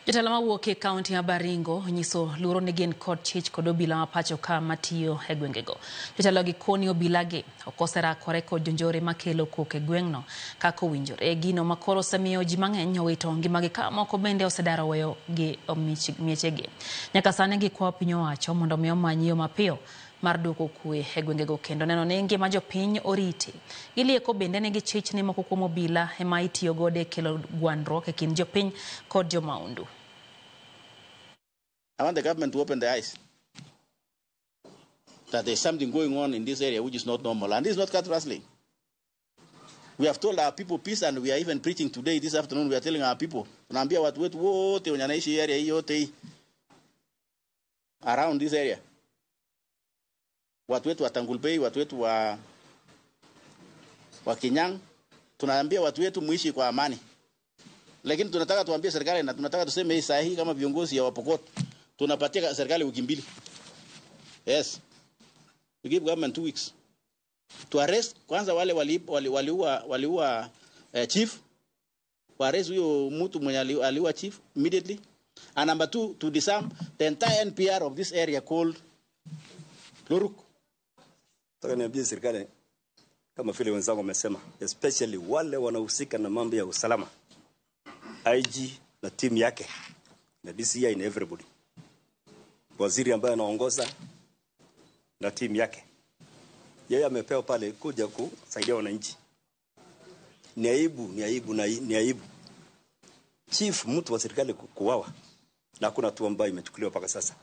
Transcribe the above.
Jotelo mawuok e kaunti ma Baringo onyiso luoro ni gin kod chich kod obila ma pacho ka matiyo e gwengego. Jotelo gi koni obila gi ok oserakore kod jonjore makelo koko e gweng'no kaka owinjore. Gino makoro osemiyo ji mang'eny owito ngimagi ka moko bende osedar oweyo gi miechegi. Nyaka sani gikwayo piny owacho mondo mi omany yo mapiyo mar duoko kwe e gwengego kendo neno ni ngima jopiny oriti. Gilieko bende ni gichich ni moko kuom obila ema itiyo godo e kelo gwandruok e kind jopiny kod jomaundu. I want the government to open their eyes that there's something going on in this area which is not normal. And this is not cattle rustling. We have told our people peace, and we are even preaching today, this afternoon, we are telling our people, tunaambia watu wetu wote wenye wanaishi area hii yote hii, around this area. Watu wetu wa Tangulbei, watu wetu wa Kinyang, tunaambia watu wetu muishi kwa amani. Lakini tunataka tuambie serikali na tunataka tuseme hii saa hii kama viongozi ya Wapokot, tunapatia serikali wiki 2. Yes. We give government 2 weeks to arrest kwanza wale waliua chief, wa arrest huyo mtu mwenye aliua chief immediately, and number 2 to disarm the entire NPR of this area called Loruk. Nataka niambie serikali kama vile wenzangu wamesema, especially wale wanahusika na mambo ya usalama, IG na team yake na DCI na everybody, waziri ambaye anaongoza na team yake, yeye amepewa pale kuja kusaidia wananchi. Ni aibu, ni aibu na ni aibu chief mtu wa serikali kuuawa na hakuna hatua ambayo imechukuliwa mpaka sasa.